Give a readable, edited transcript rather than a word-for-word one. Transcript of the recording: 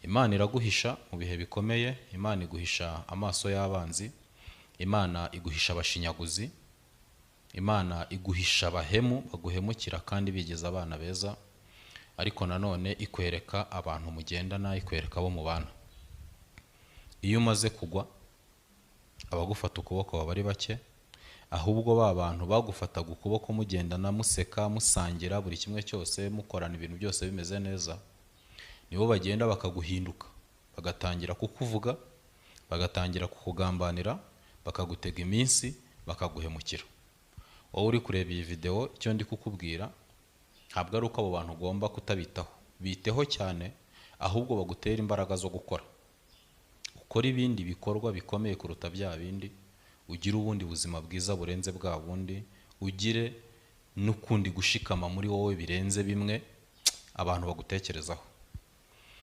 Imana iraguhisha mu bihe bikomeye, Imana iguhisha amaso y'abanzi, Imana iguhisha abashinyaguzi, Imana iguhisha abahemu baguhemukira kandi bigeza abana beza, ariko nanone ikwereka abantu mugendana, ikwereka abo mubana. Iyo umaze kugwa, abagufata ukuboko baba ari bake, ahubwo ba bantu bagufataga ukuboko mugendana, museka, musangira buri kimwe cyose, mukorana ibintu byose bimeze neza, nibo bagenda bakaguhinduka, bagatangira kukuvuga, bagatangira kukugambanira, bakagutega iminsi, bakaguhemukira. Wowe uri kureba iyi videwo, icyo ndi kukubwira ntabwo ari uko abo bantu ugomba kutabitaho, biteho cyane, ahubwo bagutera imbaraga zo gukora, ukora ibindi bikorwa bikomeye kuruta bya bindi, ugire ubundi buzima bwiza burenze bwa bundi, ugire n'ukundi gushikama muri wowe birenze bimwe abantu bagutekerezaho.